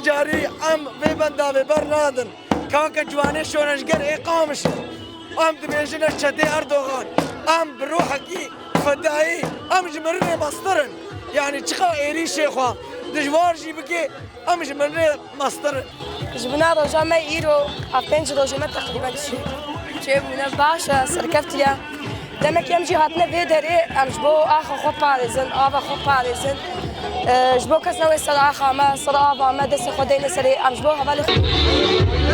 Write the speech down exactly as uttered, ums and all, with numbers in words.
Carî em vê bendavê bernadin. Kake ciwanê şoreşger ê Qamişin. Em dibêjine çetê Erdogan. Em bi ruhekî fedayî, em ji mirinê mestir in. Yanî çiqa êrîşê xwe dijwar jî bikê, em ji mirinê mestir in. Ji bin a roja me îro, ev pênc rojê me teqrîben çi? Çêbûne baş e, serkeftiye. Demek em jî hatine vê derê, em ji bo axa xwe parêzin, ava xwe parêzin. E, ji bo kes newê ser axa me, ser ava me, destê xwe deyne serê, em ji bo hevalê xwe.